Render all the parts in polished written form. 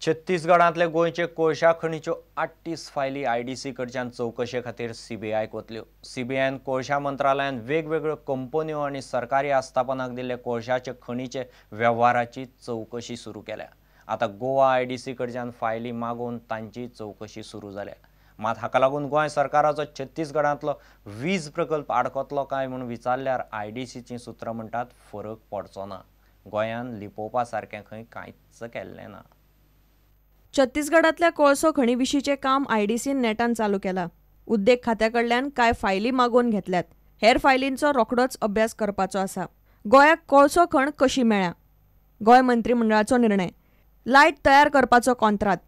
छत्तीसगडांतले गोंयचे कोळशा खणीच्यो 38 फायली आयडीसी कडच्यान चवकशे खातीर सीबीआयक वतल्यो. सीबीआयन कोळशा मंत्रालयान वेगवेगळ्यो कंपन्यो आनी सरकारी आस्थापनाक दिल्ले कोळशाचे खणीचे वेव्हाराची चवकशी सुरू केल्या. आतां गोवा आयडीसी कडच्यान फायली मागोवन तांची चवकशी सुरू जाल्या. मात हाका लागून गोंय सरकाराचो छत्तीसगडांतलो वीज प्रकल्प आडकतलो काय म्हूण विचारल्यार आयडीसीचीं सुत्रां म्हणटात फरक पडचो ना. गोंयान लिपोवपा सारकें खंय कांयच केल्लें ना. छत्तीसगडांतल्या कोळसो खणी विशींचें काम आयडीसीन नेटान चालू केलां. उद्देग खात्या कडल्यान कांय फायली मागोवन घेतल्यात. हेर फायलींचो रोखडोच अभ्यास करपाचो आसा. गोंयाक कोळसो खण कशी मेळ्ळ्या, गोंय मंत्रीमंडळाचो निर्णय, लायट तयार करपाचो कॉन्त्रात,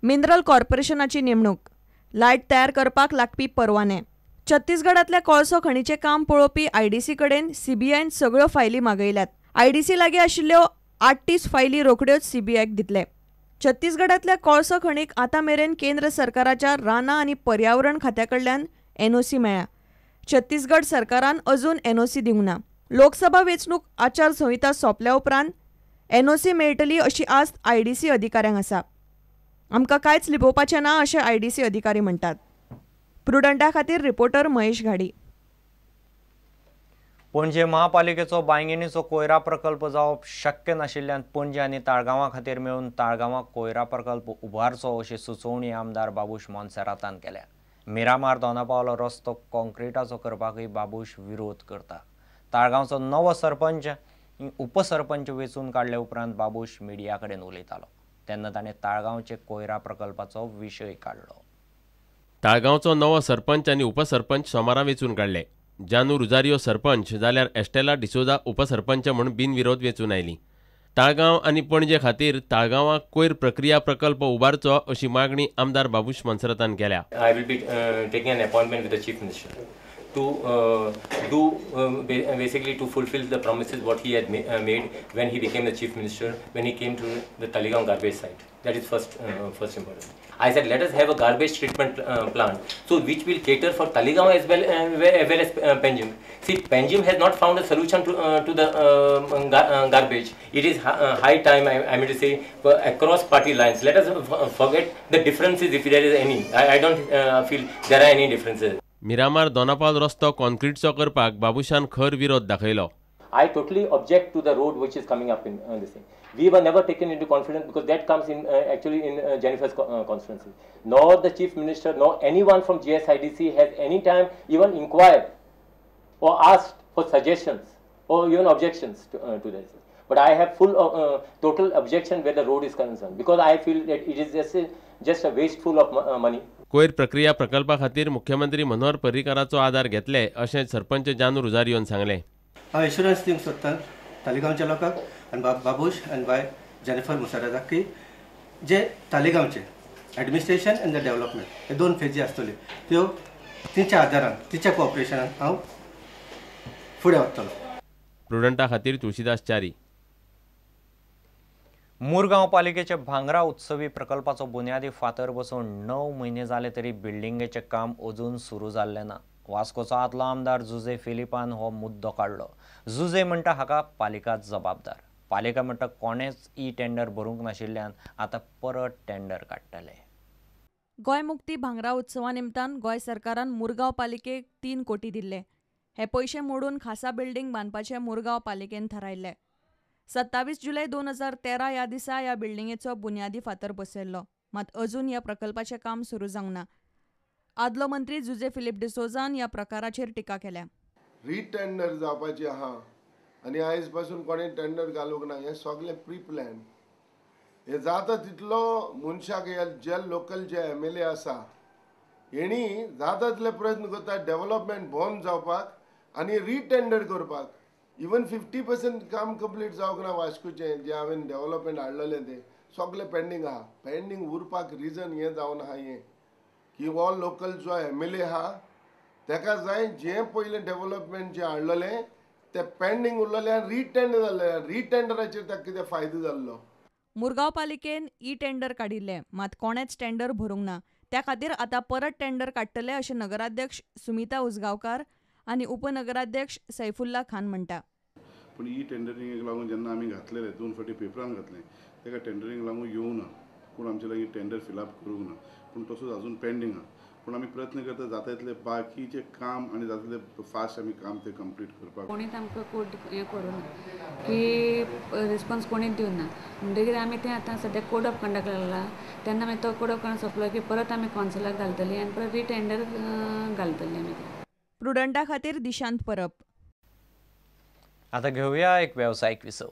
मिनरल कॉर्पोरेशनाची नेमणूक, लायट तयार करपाक लागपी परवाने. छत्तीसगडांतल्या कोळसो खणीचें काम पळोवपी आयडीसी कडेन सीबीआयन सगळ्यो फायली मागयल्यात. आयडीसी लागीं आशिल्ल्यो 38 फायली रोखड्योच सीबीआयक दितले. छत्तीसगडांतल्या कोळसो खणीक आतां मेरेन केंद्र सरकाराच्या रानां आनी पर्यावरण खात्या कडल्यान एनओसी मेळ्ळ्या. छत्तीसगड सरकारान अजून एनओसी दिवंक ना. लोकसभा वेंचणूक आचारसंहिता सोंपल्या उपरांत एनओसी मेळटली अशी आस्त आयडीसी अधिकाऱ्यांक आसा. आमकां कांयच लिपोवपाचें ना अशें आयडीसी अधिकारी म्हणटात. प्रुडंटा खातीर रिपोर्टर महेश घाडी. पणजे महापालिकेचो बांयगिणीचो कोयरा प्रकल्प जावप शक्य नाशिल्ल्यान पणजे आनी ताळगांवा खातीर मेळून ताळगांवां कोयरा प्रकल्प उबारचो अशी सुचोवणी आमदार बाबूश मोन्सेरातान केल्या. मिरामार दोनापावलो रस्तो कॉन्क्रिटाचो करपाकय बाबूश विरोध करता. ताळगांवचो नवो सरपंच उपसरपंच वेंचून काडले उपरांत बाबूश मिडिया कडेन उलयतालो तेन्ना ताणें ताळगांवचे कोयरा प्रकल्पाचो विशय काडलो. ताळगांवचो नवो सरपंच आनी उपसरपंच सोमारा वेंचून काडले. जानू रुजारियो सरपंच जाल्यार एस्टेला डिसोजा उपसरपंच म्हूण बिनविरोध वेंचून आयली. ताळगांव आनी पणजे खातीर ताळगांवाक कोयर प्रक्रिया प्रकल्प उबारचो अशी मागणी आमदार बाबूश मोन्सेरातान केल्या. I will be taking an appointment with the chief minister to do basically to fulfil the promises what he had made when he became the chief minister, when he came to the Taleigao garbage site. That is first important. I said let us have a garbage treatment plant, so which will cater for Taleigao as well as Panjim. See, Panjim has not found a solution to the garbage. It is high time, I mean to say, across party lines. Let us forget the differences if there is any. I don't feel there are any differences. Miramar Dona Paula रस्तो कॉन्क्रीटचो करपाक बाबूशान खर विरोध दाखयलो. I totally object to the road which is coming up in this thing. We were never taken into confidence because that comes in actually in Jennifer's constituency. Nor the chief minister nor anyone from GSIDC has any time even inquired or asked for suggestions or even objections to this. But I have full total objection where the road is concerned because I feel that it is just a wasteful of money. कोयर प्रक्रिया प्रकल्पा खातीर मुख्यमंत्री मनोहर पर्रीकाराचो आदार घेतले अशें सरपंच जानू रुजारियोन सांगलें. हांव एश्युरन्स दिवंक सोदता तालिगांवच्या लोकांक आनी बाबूश आनी बाय जेनिफर मोन्सेराताक की जे तालिगांवचे एडमिनिस्ट्रेशन आनी the development हे दोन फेजी आसतल्यो त्यो तिच्या आदारान तिच्या कोऑपरेशनान हांव फुडें वतलो. प्रुडंटा खातीर तुळशीदास च्यारी. मुरगांव पालिकेचे भांगरा उत्सवी प्रकल्पाचो बुन्यादी फातर बसोवन 9 म्हयने जाले तरी बिल्डिंगेचें काम अजून सुरू जाल्लें ना. वास्कोचो आदलो आमदार जुझे फिलिपान हो मुद्दो काडलो. जुझे म्हणटा हाका पालिका जबाबदार. पालिका म्हणटा कोणेच ई टेंडर भरूंक नाशिल्ल्यान आतां परत टेंडर काडटले. गोंय मुक्ती भांगरा उत्सवा निमतान गोंय सरकारान मुरगांव पालिकेक 3 कोटी दिल्ले. हे पयशे मोडून खासा बिल्डिंग बांदपाचें मुरगांव पालिकेन थारायल्लें. 27 जुलय 2013 ह्या दिसा ह्या बिल्डिंगेचो बुन्यादी फातर बसयल्लो. मात अजून ह्या प्रकल्पाचें काम सुरू जावंक ना. आदलो मंत्री जुझे फिलीप डिसोजान ह्या प्रकाराचेर टिका केल्या. रिटेंडर जावपाची आहा आनी आयज पासून कोणें टेंडर घालूंक ना. हें सगळें प्री प्लॅन. हें जाता तितलो मनशाक जे लोकल जे एमएलए आसा हेणी जाता तितले प्रयत्न करता डेवलपमेंट बंद जावपाक आनी रिटेंडर करपाक. इवन 50% काम कंप्लीट जावंक ना वास्कोचें. जें हांवें डेवलपमेंट हाडलेलें तें सगळें पेंडींग आहा. पेंडींग उरपाक रिजन हें जावन आहा हें की हो लोकल जो एमएलए आहा तेका जाय जें पयलें डेवलपमेंट जें हाडलेलें तें पेंडींग उरलेलें आनी रिटेंडर जाल्लें. रिटेंडराचेर ताका कितें फायदो जाल्लो. मुरगांव पालिकेन ई टेंडर काडिल्लें, मात कोणेच टेंडर भरूंक ना. त्या खातीर आतां परत टेंडर काडटले अशें नगराध्यक्ष सुमिता उजगांवकार आनी उपनगराध्यक्ष सैफुल्ला खान म्हणटा. पूण ई टेंडरिंगेक लागून जेन्ना आमी घातलेलें 2 फावटी पेपरान घातलें तेका टेंडरींग लागून येवना. कोण आमचे लागीं टेंडर फिलअप करूंक ना, पूण तसोच अजून पेंडींग आहा. पूण आमी प्रयत्न करता जाता तितलें बाकीचें काम आनी जाता तितलें फास्ट आमी काम तें कंप्लीट करपाक. कोणीच आमकां कोड हें करूं ना की रिस्पॉन्स कोणीच दिवना ना, म्हणटगीर आमी तें आतां सद्याक कोड ऑफ कंडक्ट लागला तेन्ना मागीर तो कोड ऑफ कंडक्ट सोंपलो की परत आमी कौन्सिलाक घालतली आनी परत रिटेंडर घालतली आमी. प्रुडंटा खातीर दिशांत परब. आतां घेवया एक वेवसायीक विसव.